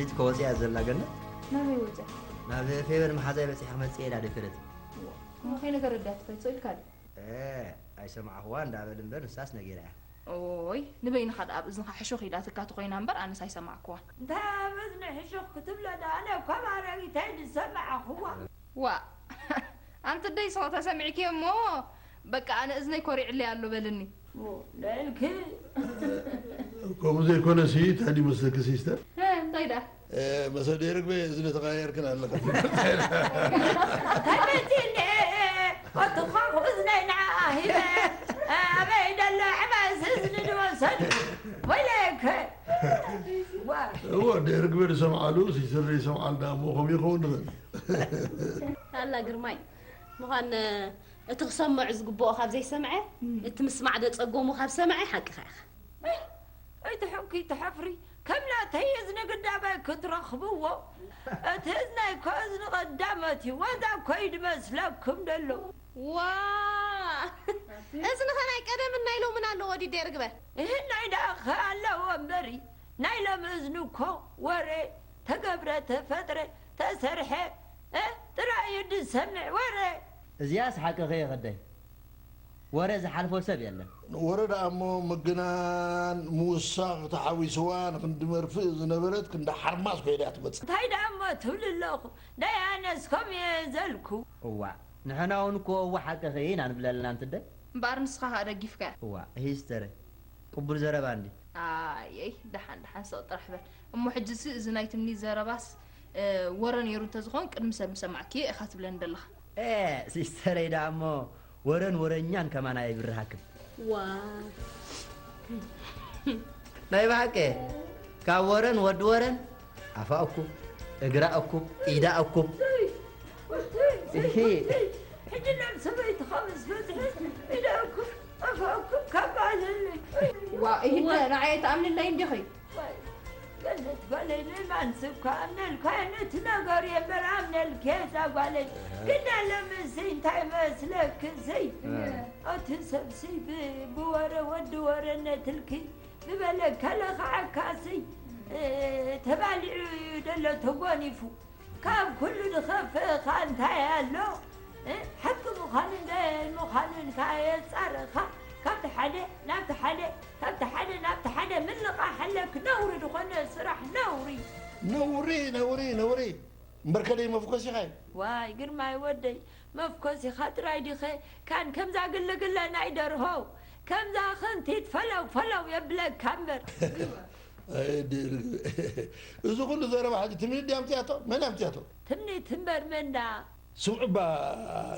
እቲ ከወፅያ ዘላ ገነት ናበይ ወፅያ? ናብ ፌቨን መሓዛይ በፂሐ ክመፅእ ኢላ ደከረት። እሞ ከይነገረ ድያ ትኸይድ ሰው ኢልካ ድዩ? ኣይሰማዕኽዋ እንዳበል እምበር ንሳስ ነጊራ እያ። ኦይ ንበይንኻ ደኣ ኣብ እዝንኻ ሕሹኽ ኢላትካ ተኾይና እምበር ኣነስ ኣይሰማዕክዋን። እንታይ ኣብ እዝኒ ሕሹኽ ክትብሎ ደኣ ኣነ እኳ ባረጊተይ ዝሰማዕኽዋ። ዋእ ኣንቲ ኣደይ ስቕ ተሰሚዕክዮ እሞ በቃ ኣነ እዝነይ ኮሪዕለይ ኣሎ በልኒ። ልዕልኪ ከምኡ ዘይኮነሲ እንታይ ድዩ መስለኪ ሲስተር? እንታይ ደኣ? መሰደይ ርግበ እዝኒ ተቐያየርክን ኣለካ። እንታይ መፂኒ? ኣቱኻ እዝነይ ንዓኣ ሂበ ኣበይ ደሎ ዕባስ እዝኒ ድወሰድኩ ወይለከ። እወ ደርግበ ዝሰምዓሉ ሲስተር ዘይሰምዓሉ ደኣ እሞ ከምኡ ይኸውን ድኽእል። ኣላ ግርማይ ምዃን እቲ ክሰምዑ ዝግብኦ ካብ ዘይሰምዐ እቲ ምስማዕ ደጸጎሙ ካብ ሰምዐ ሓቅኻ ኢኻ። ኣይትሕኩይ ትሓፍሪ ከም ናተይ እዝኒ ግዳማይ ክትረኽብዎ እቲ እዝናይ እኮ እዝኒ ቀዳሞት እዩ ዋዛ እኮ እዩ ድመስለኩም ደሎ። ዋ እዝንኸ ናይ ቀደምን ናይ ሎምን ኣለዎ ድዩ ደርግበ? እህናይ ደኣ ኸ ኣለዎ እምበሪ ናይ ሎሚ እዝኒ እኮ ወረ ተገብረ ተፈጥረ ተሰርሐ ጥራይ እዩ ድሰምዕ ወረ። እዚኣስ ሓቅኺ እየ ከደይ። ወረ ዝሓልፎ ሰብ የለን። ወረ ደኣ እሞ ምግናን ምውሳኽ ተሓዊስዋ ንክንዲ መርፍእ ዝነበረት ክንዲ ሓርማዝ ኮይና እያ ትመጽእ። እንታይ ደኣ እሞ ትብሊ ኣለኹ? ደይ ኣነስ ከምኡ እየ ዘልኩ። እዋእ ንሕና እውን እኮ እወ ሓቅኺ ኢና ንብል ኣለና እንትደ። እምበኣር ንስኻ ከኣ ደጊፍካያ። እዋእ ሂስተረ ቅቡል ዘረባ እንዲ። ኣየይ ደሓን ደሓን ስቕ ጥራሕ በል እሞ ሕጂሲ እዚ ናይ ትምኒት ዘረባስ ወረ ነይሩ እንተዝኸውን ቅድሚ ሰብ ምሰማዕክዮ ኢኻ ትብለኒ ዘለኻ። ኤእ ሲስተረይ ደኣ እሞ ወረን ወረኛን ከማን ኣየብርሃክን። ዋው ናይ ብሓቂ ካብ ወረን ወዲ ወረን ኣፋ እኩብ እግራ እኩብ ኢዳ እኩብ እሂ ሕጂ ናብ ሰበይትኻ ምስ በጽሐ ኢዳ እኩብ ኣፋ እኩብ ካብ በዓለለይ። ዋእ እሂ ንዓየ ትኣምንለይ እንዲኺ። ገነት ጓለይ ንማንስ እኳ ኣምነልኳ ነቲ ነገር እየ እምበር ኣምነልኪ እዛ ጓለይ ግን ኣለምሲ እንታይ መስለክሲ እቲ ሰብሲ ብወረ ወዲ ወረ ነትልኪ ዝበለ ከለኽዓካሲ ተባሊዑ እዩ ደሎ ተጎኒፉ ካብ ኩሉ ዝኸፍእኻ እንታይ ኣሎ ሓቂ ምዃኑን ምዃኑን ከኣ የጻረኻ ካብቲ ሓደ ናብቲ ሓደ ካብቲ ሓደ ናብቲ ሓደ ምልቓሕ ኣለክ ነውሪ ዝኾነ ስራሕ ነውሪ። ነውሪ ነውሪ ነውሪ እምበር ከደይ መፍኮሲኻ እዩ። ዋይ ግርማይ ወደይ መፍኮሲኻ ጥራይ ዲኸ ካን ከምዛ ግልግለ ናይ ደርሆ ከምዛ ኽንቲት ፈለው ፈለው የብለካ እምበር። እዚ ኩሉ ዘረባ ሕጂ ትምኒት ድያ ኣምፅያቶ? መን ኣምፅያቶ? ትምኒት እምበር መን ደኣ? ስምዑባ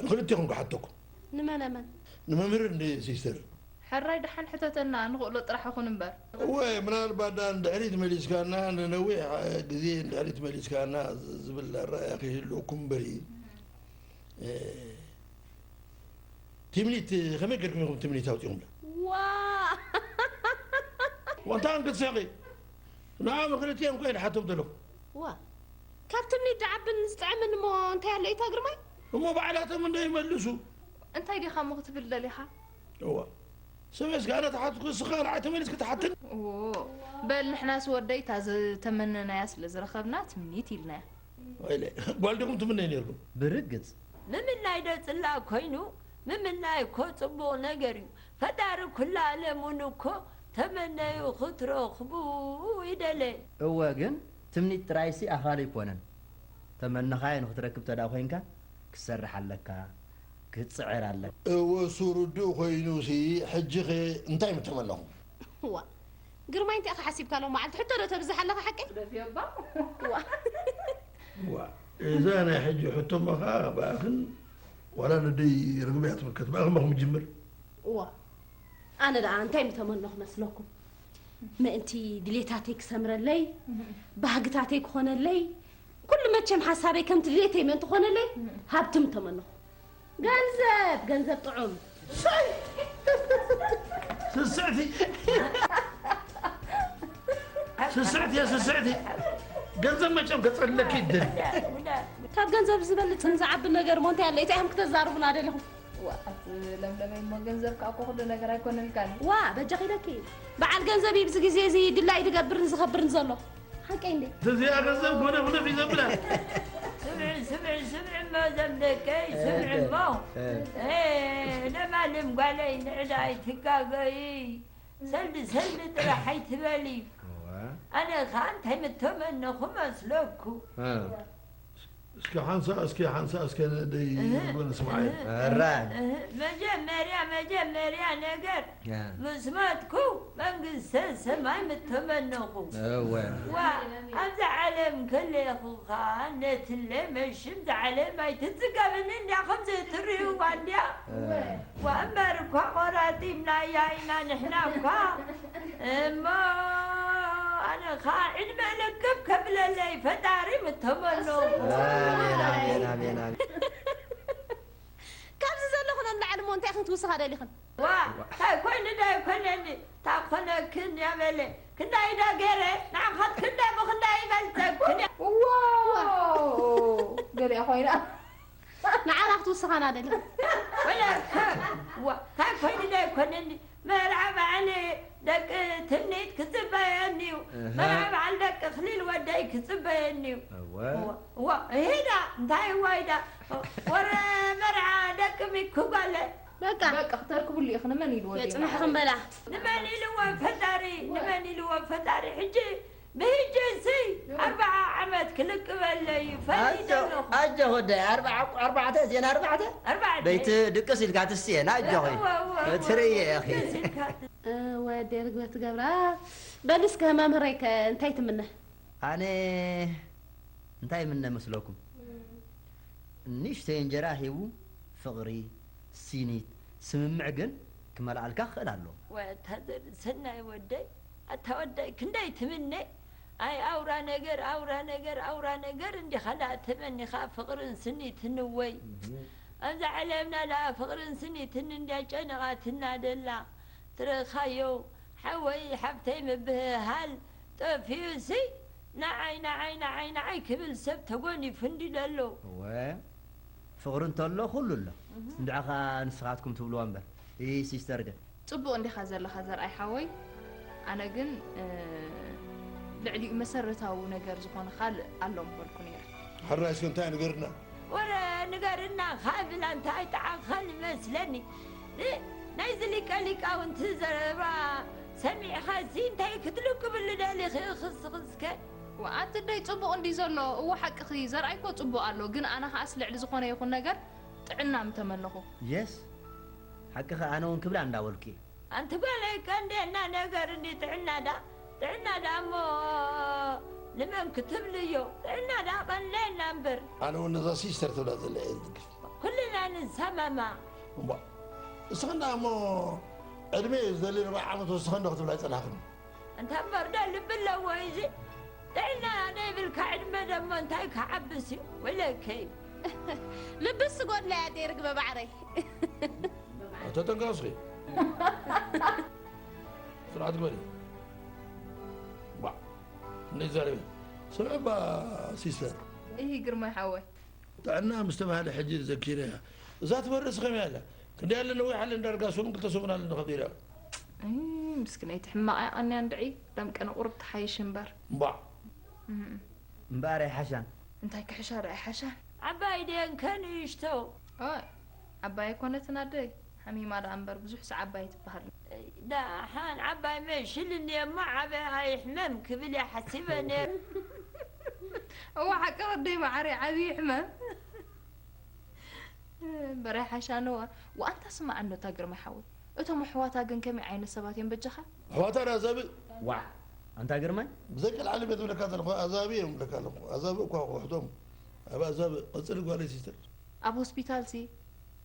ንክልቴኹም ክሓተኩም። ንመነመን? ንመምህርን ንሲስተርን። ሕራይ ደሓን ሕተተና ንኽእሎ ጥራሕ ይኹን እምበር። እወ ምናልባት ደኣ ንድሕሪት መሊስካና ንነዊሕ ግዜ ንድሕሪት መሊስካና ዝብል ኣረኣእያ ከይህልወኩም እምበር ትምኒት ከመይ ጌርኩም ኢኹም ትምኒት ኣውፂኹምላ? ዋ ወንታን ክትሰቂ ንዓም ክልቲኦም ኮይን ሓቶም ዘለኹ ዋ ካብ ትምኒት ዝዓብን ዝጥዕምን እሞ እንታይ ኣሎ ኢታ ግርማይ? እሞ ባዕላቶም እንዶ ይመልሱ። እንታይ ዲኻ እሞ ክትብል ደሊኻ? እዋ ሰበስ ጋና ተሓትኩ እስኻ ንዓይ ተመሊስ ክትሓትን? እዎ በል ንሕናስ ወደይ እታ ዝተመነናያ ስለ ዝረኸብና ትምኒት ኢልናያ። ወይለ ጓል ዲኹም ትምነይ ነርኩም? ብርግጽ ምምናይ ዶ ጽላእ ኮይኑ ምምናይ እኮ ጽቡቕ ነገር እዩ ፈጣሪ ኩላ ኣለሙን እኮ ተመነዩ ክትረኽቡ ይደለ። እወ ግን ትምኒት ጥራይሲ ኣኽራል ኣይኮነን ተመነኻዮ ንኽትረክብ ተድኣ ኮይንካ ክትሰርሕ ኣለካ ክትጽዕር ኣለካ። እወ እሱ ርዱእ ኮይኑሲ ሕጂኸ እንታይ ምተመነኹም? እዋ ግርማይ እንታይ ኢኻ ሓሲብካ ሎም መዓልቲ ሕቶ ዶ ተብዝሕ ኣለኻ ሓቀይ? ደፍዮባ። እዋ እዋ እዛ ናይ ሕጂ ሕቶ እሞ ኸኣ ብኣኽን ዋላ ነደይ ርግበ እያ ትምልከት ብኣኽን እሞ ክምጅምር። እዋ ኣነ ደኣ እንታይ ምተመነኹ መስለኩም? ምእንቲ ድሌታተይ ክሰምረለይ ባህግታተይ ክኾነለይ ኩሉ መቸም ሓሳበይ ከምቲ ድሌተይ ምእንቲ ክኾነለይ ሃብቲ ምተመነኹ። ገንዘብ ገንዘብ ጥዑም። ስስዕቲ ስስዕቲ እየ ስስዕቲ። ገንዘብ መቸም ከፀልለኪ ይደል። ካብ ገንዘብ ዝበልፅን ዝዓቢ ነገር ሞ እንታይ ኣለ? እንታይ ኢኹም ክተዛርቡና ደለኹም? ዋ ኣቲ ለምለመይ እሞ ገንዘብ ከዓ እኮ ኩሉ ነገር ኣይኮነልካን እዩ። ዋ በጃኺ ኢለኪ በዓል ገንዘብ እዩ ብዚ ግዜ እዚ ድላይ ዝገብርን ዝኸብርን ዘሎ። ሓቀይ እንዴ? እዚኣ ገንዘብ ጎነ ብሉዕ እዩ ዘብላ። ስምዒ ስምዒ ስምዒ እሞ ዘም ደቀይ ስምዒ እሞ ለማልም ጓለይ ንዕዳ ኣይትጋገይ ሰልዲ ሰልዲ ጥራሕ ኣይትበሊ። ኣነ ኸዓ እንታይ ምተመነኹ መስለኩ። እስኪ ሓንሳ እስኪ ሓንሳ እስከ ነደይ ጎነ ስማዓየ። ራ መጀመርያ መጀመርያ ነገር ምስ መትኩ መንግስተ ሰማይ ምተመነኹ። እወ ዋ ኣብዚ ዓለም ከለኹ ኸዓ ነትለ መሽም ዝዓለም ኣይትፅገብኒ እንዲያ ከምዚ ትርእይዋ እንዲያ። ዋ እምበር እኳ ቆራጢምናያ ኢና ንሕና እኳ እሞ ኣነ ኸዓ ዕድመ ልክብ ከብለለይ ፈጣሪ ምተመነኹ። ኣሜን ኣሜን ኣሜን ኣሜን። ካብዚ ዘለኹ ናብ ላዕሊ እሞ እንታይ ኢኽን ትውስኻ ደሊኽን? ዋ እንታይ ኮይኑ ዶ ኣይኮነኒ ታብ ኮነክን ያበለ ክንዳይ ዶ ገይረ ንዓኻት ክንዳይ ብክንዳይ ይበልፀክን እያ። ገሊኣ ኮይና ንዓና ክትውስኻና ደሊኽን? ወለከ ዋ እንታይ ኮይኑ ዶ ኣይኮነኒ መርዓ በዓል ደቂ ትምኒት ክፅበየኒ እዩ። መርዓ በዓል ደቂ ክሊል ወደይ ክፅበየኒ እዩ። ዋ ሂዳ እንታይ ዋይዳ ወረ መርዓ ደቂ ሚኩ ጓለ በቃ በቃ ክተርክብሉ ኢኽን መን ኢልዎ ዜና? የፅንሕኽን በላ። ንመን ኢልዎ ፈጣሪ ንመን ኢልዎ ፈጣሪ ሕጂ ብህጂ ሲ ኣርባዓ ዓመት ክልቅበለይ እዩ ፈሊደ ኣለኹ። ኣጆ ወደ ኣርባዕተ ዜና ኣርባዕተ ኣርባዕተ በይቲ ድቅስ ኢልካ ትስየን ኣጆኺ እወ፣ እወ፣ እወ። ትርእየ ኢኺ። ደስ ኢልካ ወደ ርግበት ገብራ በሉ እስከ መምህረይ ከ እንታይ ትምነ? ኣነ እንታይ ምነ መስለኩም? ንእሽተይ እንጀራ ሂቡ ፍቕሪ፣ ሲኒት፣ ስምምዕ ግን ክመልኣልካ ክኽእል ኣለዎ። ወታደር ሰናይ ወደይ ኣታ ወደይ ክንደይ ትምነ ኣይ ኣውራ ነገር ኣውራ ነገር ኣውራ ነገር እንዲኻ ደኣ ተመኒኻ ፍቕርን ስኒትን ወይ ኣብዛ ዓለምና ደኣ ፍቕርን ስኒትን እንድያ ጨነቓትና ደላ ትረኻዮ ሓወይ ሓብተይ ምብህሃል ጠፊኡሲ ንዓይ ንዓይ ንዓይ ንዓይ ክብል ሰብ ተጎኒፉ እንዲ ደሎ እወ ፍቕሪ እንተሎ ኩሉ ኣሎ። እንድዒ ኸኣ ንስኻትኩም ትብልዎ እምበር። እይ ሲስተር ግን ጽቡቕ እንዲኻ ዘለኻ ዘርኣይ ሓወይ። ኣነ ግን እ፣ ልዕሊኡ መሰረታዊ ነገር ዝኾነ ካልእ ኣሎ ምበልኩ ነይረ። ሕራይ እስከ እንታይ ንገርና? ወረ ንገርና ካብላ እንታይ ጠዓኻን ይመስለኒ እ፣ ናይዚ ሊቀ ሊቃውንቲ ዘረባ ሰሚዕኻሲ እንታይ ክትልቅብሉ ደሊኺ ክስኽስከ ኣትደይ ጽቡቕ እንዲ ዘሎ እዎ ሓቅኺ ዘርኣይ እኮ ጽቡቕ ኣሎ ግን ኣነ ከኣስ ልዕሊ ዝኾነ ይኹን ነገር ጥዕና ምተመነኹ። የስ ሓቅኺ ኣነ እውን ክብላ እንዳበልኩ እየ። ኣንቲ ጓለይ ቀንዴና ነገር እንዲ ጥዕና ዳ ጥዕና ዳ እሞ ንመን ክትብልዮ ጥዕና ዳ ቀንዴና እምበር ኣነ እውን ነዛ ሲስተር ትብላ ዘላ እየ ዝድግፍ። ኩልና ንሰማማ እሞ እስኽና እሞ ዕድመ እዩ ዝደሊ ርብዓ ዓመት ወስኸ እንዶ ክትብላ ይጸናሕክን። እንተ እምበር ዶ ልቢ ኣለዎ እዚ ጥዕና ዘይብልካ ዕድመ ደሞ እንታይ ክዓብስ እዩ ወይለከይ ልብስ ጎድላ እያ ደይ ርግበ ባዕረይ ተጠንቀስኺ ስርዓት ግበሪ ባ እንዴት ዛሬ ስምዕባ ሲስተር ይህ ግርማይ ሓወይ ጥዕና ምስ ተባህለ ሕጂ ዘኪረ እያ እዛ ትበርስ ኸመይ ኣላ ክንደይ ኣለ ነዊሕ ኣለ እንዳርጋ ሰሙን ክልተ ሰሙን ኣለ ንኸብዲ ኢላ ምስክነይቲ ሕማቕ እያ ቀንያ እንድዒ ደምቀነ ቁሩብ ትሓይሽ እምበር እምባዕ እምበኣር ኣይሓሻን እንታይ ክሕሻ ዶ ኣይሓሻን ዓባይ ድየን ከንእሽቶ ኦይ ዓባይ ኣይኮነትን ኣደይ ሓሚማ ደኣ እምበር ብዙሕ ሰ ዓባይ ትበሃል ደሓን ዓባይ መሽልኒ እሞ ዓበ ኣይሕመም ክብል እየ ሓሲበ ነይረ እዋ ሓቂ ኣደይ መዓረይ ዓብዪ ሕመም በራይ ሓሻነዋ ወኣንታ ስማዕ እንዶ እታ ግርማይ ሓወይ እቶም ኣሕዋታ ግን ከመይ ዓይነት ሰባት እዮም በጃኻ ኣሕዋታ ዳ ዘብእ ዋዕ ኣንታ ግርማይ ብዘይ ቀልዓሊ ቤት ብለካ ዘለኹ ኣዛቢ እዮም ብለካ ኣለኹ ኣዛቢ እኳ ክውሕዶም ኣብ ኣዛቢ ቀፅሊ ጓለይ ሲስተር ኣብ ሆስፒታል ሲ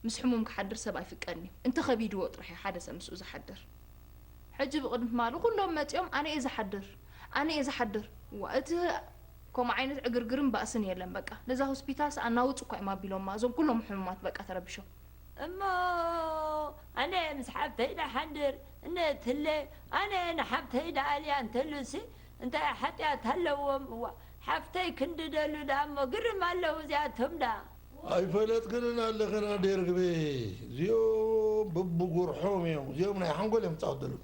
ምስ ሕሙም ክሓድር ሰብ ኣይፍቀድን እዩ እንተ ከቢድዎ ጥራሕ እዩ ሓደ ሰብ ምስኡ ዝሓድር ሕጂ ብቕድሚ ትማሊ ኩሎም መፂኦም ኣነ እየ ዝሓድር ኣነ እየ ዝሓድር ዋ እቲ ከምኡ ዓይነት ዕግርግርን ባእስን የለን በቃ ነዛ ሆስፒታል ሰኣናውፅ እኳ እዮም ኣቢሎማ እዞም ኩሎም ሕሙማት በቃ ተረቢሾም እሞ ኣነ ምስ ሓብተይ ደሓንድር እነትለ ኣነ ንሓብተይ ደኣልያ እንተሉሲ እንታይ ሓጢኣት ኣለዎም እዋ ሓፍተይ ክንድደሉ ደኣ እሞ ግርም ኣለዉ እዚኣቶም ደኣ ኣይፈለጥክንን ኣለኽን ኣደይ ርግበይ እዚኦም በብጉርሖም እዮም እዚኦም ናይ ሓንጎል እዮም ፃወት ዘለዉ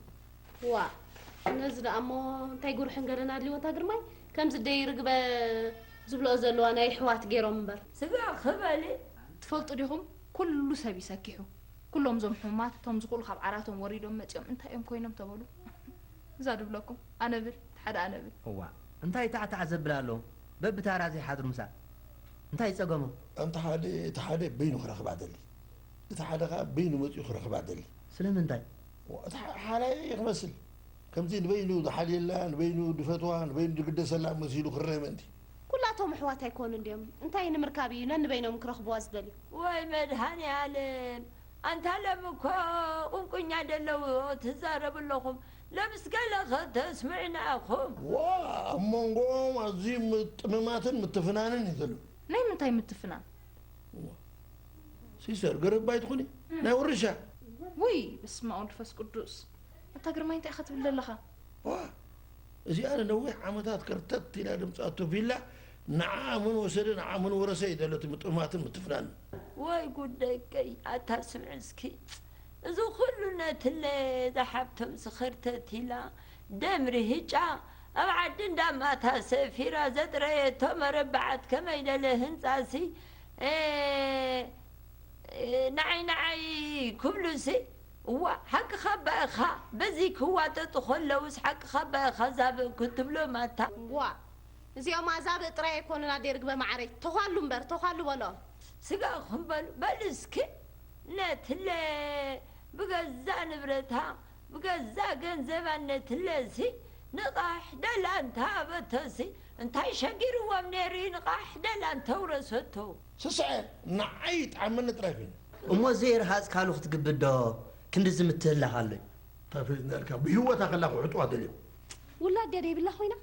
ዋ ነዚ ደኣ እሞ እንታይ ጉርሕን ገለን ኣድልዎ እንታ ግርማይ ከምዚ ደይ ርግበ ዝብልኦ ዘለዋ ናይ ኣሕዋት ገይሮም እምበር። ስጋ ክበሊ። ትፈልጡ ዲኹም? ኩሉ ሰብ እዩ ሰኪሑ። ኩሎም እዞም ሕሙማት፣ እቶም ዝኽእሉ ካብ ዓራቶም ወሪዶም መጺኦም እንታይ እዮም ኮይኖም ተበሉ? እዛ ድብለኩም፣ ኣነ ብል፣ እቲ ሓደ ኣነ ብል። እዋ፣ እንታይ ታዕታዕ ዘብል ኣሎ? በብታራ ዘይሓድሩ ምሳእ። እንታይ ጸገሞም? ኣንታ ሓደ፣ እቲ ሓደ በይኑ ክረኽባ ደሊ። እቲ ሓደ ኸኣ በይኑ መጺኡ ክረኽባ ደሊ። ስለምንታይ? እዋ፣ እቲ ሓ-፣ ሓላይ ክመስል። ከምዚ ንበይኑ ዝሓልየላ፣ ንበይኑ ዝፈትዋ፣ ንበይኑ ዝግደሰላ መሲሉ ክረአ ምእንቲ። ኩላቶም ኣሕዋት ኣይኮኑን ድዮም? እንታይ ንምርካብ እዩ ነንበይኖም ክረኽብዋ ዝደልዩ? ወይ መድሃኔ ኣለም! ኣንታ ሎም እኮ ቁንቁኛ ደለዎ ትዛረቡ ኣለኹም። ሎምስ ገለ ከተስምዑና ኢኹም። ዋ ኣብ መንጎኦም ኣዝዩ ምጥምማትን ምትፍናንን እዩ ዘሎ። ናይ ምንታይ ምትፍናን? ሲስተር ገረብ ባይ ትኹኒ ናይ ውርሻ። ውይ በስመ ኣብ ወልድ ፈስ ቅዱስ። ኣታ ግርማይ እንታይ ኢኻ ትብል ዘለኻ? ዋ እዚኣ ንነዊሕ ዓመታት ከርተት ኢላ ደምጻቶ ቪላ ንዓ መን ወሰደ ንዓ መን ወረሰ እዩ ዘሎ እቲ ምጥማትን ምትፍናን። ወይ ጉድ ደቀይ ኣታ ስምዒ እስኪ እዚ ኩሉ ነትለ ዝሓብቶም ዝኸርተት ኢላ ደም ርህጫ ኣብ ዓዲ እንዳማታ ሰፊራ ዘጥረየቶ መረባዓት ከመይ ደለ ህንጻሲ ንዓይ ንዓይ ክብሉሲ እዋ ሓቅኻ እባ ኢኻ በዚ ክዋጠጡ ከለውስ ሓቅኻ እባ ኢኻ ዛብእ ክትብሎም ኣታ ዋ እዚኦም ኣዛብእ ጥራይ ኣይኮኑን ኣደይ ርግበ መዓረይ ተዃሉ እምበር ተዃሉ በልኦም ስጋኹም በሉ በሉ እስኪ ነትለ ብገዛ ንብረታ ብገዛ ገንዘባ ነትለሲ ንቓሕ ደላንታ ኣበተሲ እንታይ ሸጊርዎም ነይሩ ንቓሕ ደላንተ ውረሰቶ ስስዐ ንዓይ ይጥዓመኒ ጥራይ ኮይኑ። እሞ ዘይረሃጽካሉ ክትግብእ ዶ ክንድዚ ምትህልላኽ ኣሎ'ዩ? እንታይ ፈሊጥና ኢልካ ብህይወታ ከላ ክውሕጥዋ ደልዮም። ውላድ ድያ ደይብላ ኮይና?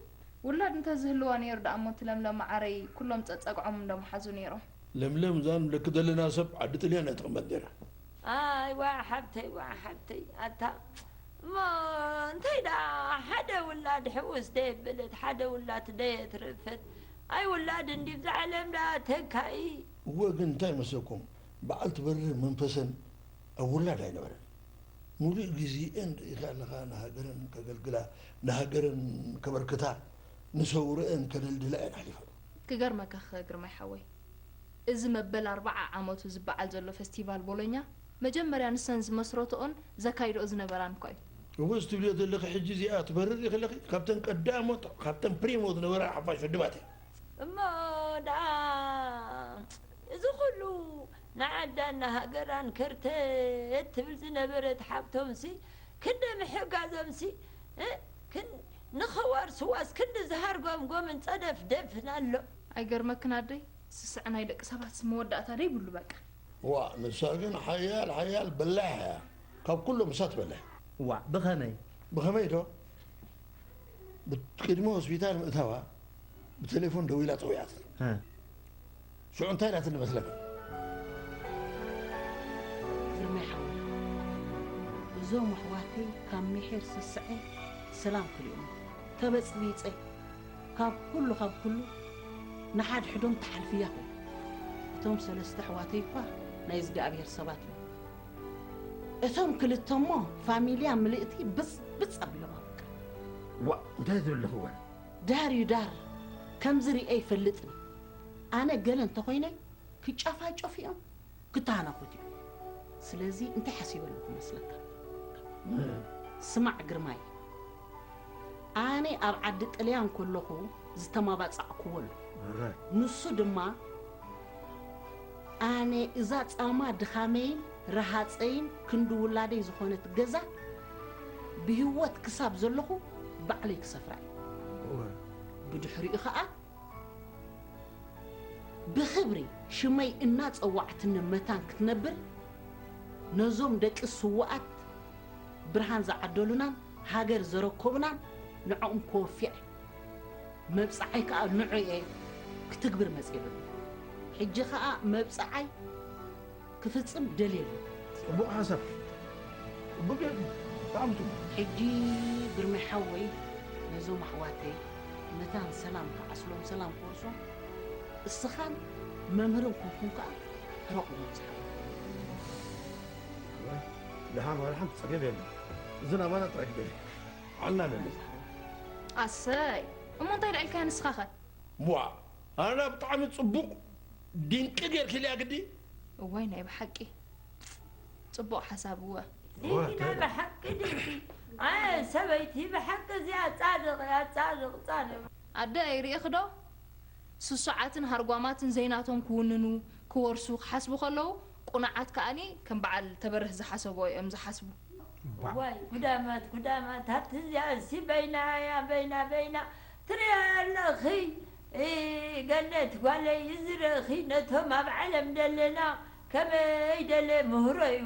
ውላድ እንተዝህልዋ ነይሩ ደኣ እሞ እቲ ለምለም መዓረይ ኩሎም ጸጸግዖም እንደምሓዙ ነይሮም። ለምለም እዛ ንብለኪ ዘለና ሰብ ዓዲ ጥልያን እያ ትቕመጥ ነይራ። ኣይ ዋእ ሓብተይ ዋእ ሓብተይ ኣታ እሞ እንታይ ደኣ ሓደ ውላድ ሕውስ ደየብለት ሓደ ውላድ ደየትርፍት ኣይ ውላድ እንዲ ብዛ ዓለም ደኣ ተካኢ። እወ ግን እንታይ መሰልኩም በዓል ትበርህ መንፈሰን ኣብ ውላድ ኣይነበረን። ሙሉእ ግዜኤን ርኢኻ ኣለኻ ንሃገረን ከገልግላ ንሃገረን ከበርክታ ንሰውረኤን ከደልድላ እየን ኣሕሊፈን። ክገርመካ ግርማይ ሓወይ እዚ መበል ኣርብዓ ዓመቱ ዝበዓል ዘሎ ፈስቲቫል ቦሎኛ መጀመርያ ንሰን ዝመስረትኦን ዘካይድኦ ዝነበራን እኳ እዩ። እወ እዚ ትብልዮ ዘለኺ ሕጂ እዚኣ ትበርር ኢኺ ኣለኺ ካብተን ቀዳሞት ካብተን ፕሪሞ ዝነበራ ሓፋሽ ውድባት እያ። እሞ ደኣ እዚ ኩሉ ንዓዳን ንሃገራን ከርተት ትብል ዝነበረት ሓብቶምሲ ክንደ ምሕጋዞምሲ እ ክን ንኸዋርስዋስ ክንዲ ዝሃርጎምጎምን ጸደፍደፍን ኣሎ። ኣይገርመክን ኣደይ ስስዐ ናይ ደቂ ሰባትሲ መወዳእታ ደይብሉ በቃ። ዋእ ንሳ ግን ሓያል ሓያል በላሕ እያ ካብ ኩሎም ንሳ ትበልሕ። ዋእ ብኸመይ? ብኸመይ ዶ? ቅድሚ ሆስፒታል ምእታዋ ብቴሌፎን ደዊላ ጸዊዓትኒ። ሽዑ እንታይ ኢላትኒ መስለካ? ግርማይ ሓወይ እዞም ኣሕዋተይ ካብ ምሒር ስስዐ ሰላም ክልእሞ ተበጽቢጸ ካብ ኩሉ ካብ ኩሉ ንሓድሕዶም ተሓልፍያ ኾይኑ እቶም ሰለስተ ኣሕዋተይ እኳ ናይ እግዚኣብሔር ሰባት እዮም። እቶም ክልተ እሞ ፋሚልያ ምልእቲ ብጽብጽ ኣቢሎም ኣብቅዕ። ዋእ እንታይ ትብል ኣለኺ ጓል? ዳር እዩ ዳር ከምዚ ሪኤ ይፈልጥን እየ ኣነ ገለ እንተኾይነ ክጫፋጨፉ እዮም ክተሃናኾቱ እዮም ስለዚ እንታይ ሓሲበ ኣለኹ መስለካ ስማዕ ግርማይ ኣነ ኣብ ዓዲ ጥልያን ከለኹ ዝተማባፃዕክዎ ኣሎ ንሱ ድማ ኣነ እዛ ፃማ ድኻመይን ረሃፀይን ክንዲ ውላደይ ዝኾነት ገዛ ብህይወት ክሳብ ዘለኹ ባዕለይ ክሰፍራ እየ ብድሕሪኡ ኸዓ ብኽብሪ ሽመይ እናጸዋዕትኒ መታን ክትነብር ነዞም ደቂ ስዉኣት ብርሃን ዝዓደሉናን ሃገር ዘረከቡናን ንዕኦም ከወፍያ እየ። መብጽዓይ ከኣ ንዑ እየ ክትግብር መጺኤ ዘለኹ። ሕጂ ከኣ መብጽዓይ ክፍጽም ደልየ ኣለኹ። ጽቡቕ ሓንሳብ። ጽቡቕ ጌርኪ። ብጣዕሚ ጽቡቕ። ሕጂ ግርማይ ሓወይ ነዞም ኣሕዋተይ መታን ሰላም ክዓስሎም ሰላም ክወርሶም እስኻን መምህርን ኮንኩም ከኣ ሕረቑዎም ዝሓወይ። ደሓን ዋላ ሓንቲ ጸገም የለን። እዚ ናባና ጥራይ ግደፊ። ዓልና ኣለና። ኣሰይ! እሞ እንታይ ደኣ ኢልካያ ንስኻኸ? ዋ፣ ኣነ ብጣዕሚ ጽቡቕ ድንቂ ጌርኪልያ ግዲ። እዋይ ናይ ብሓቂ ጽቡቕ ሓሳብ እወ። ዲንኪ ናይ ብሓቂ ዲንኪ። ኣየ ሰበይቲ ብሓቂ እዚኣ ጻድቕ እያ ጻድቕ ጻድቕ። ኣደ ኣይርእኽዶ? ስሱዓትን ሃርጓማትን ዘይናቶም ክውንኑ፣ ክወርሱ ክሓስቡ ከለዉ፣ ቁኑዓት ከኣኒ ከም በዓል ተበርህ ዝሓሰብኦ እዮም ዝሓስቡ። ዋይ ጉዳማት ጉዳማት፣ ኣቲ እዚኣሲ በይና እያ በይና በይና። ትሪኣ ኣለኺ ገነት ጓለይ፣ እዚ ርእኺ ነቶም ኣብ ዓለም ደለና ከመይ ደለ ምህሮ እዩ።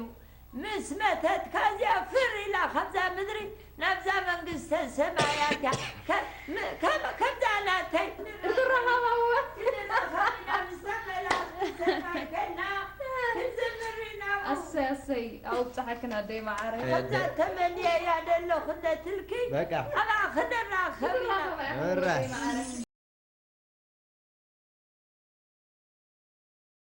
ምስ መተትካ እዚኣ ፍር ኢላ ካብዛ ምድሪ ናብዛ መንግስተ ሰማያት እያ። ከ- ም- ከም- ከምዛ ናተይ ክትረኸባ እወ። ክንረኸብ ኢና ምስ ተመላስ ሰማይ ገና ክንዝምር ኢና። ኣሰይ ኣሰይ ኣብፅሓክን ኣደይ መዓረ። ከምዛ ተመንየ እያ ደለኹ እንደትልኪ በቃ። ኣብኣ ክንራኸብ ኢና። ክንራኸባ ኢና ኣደይ መዓረ።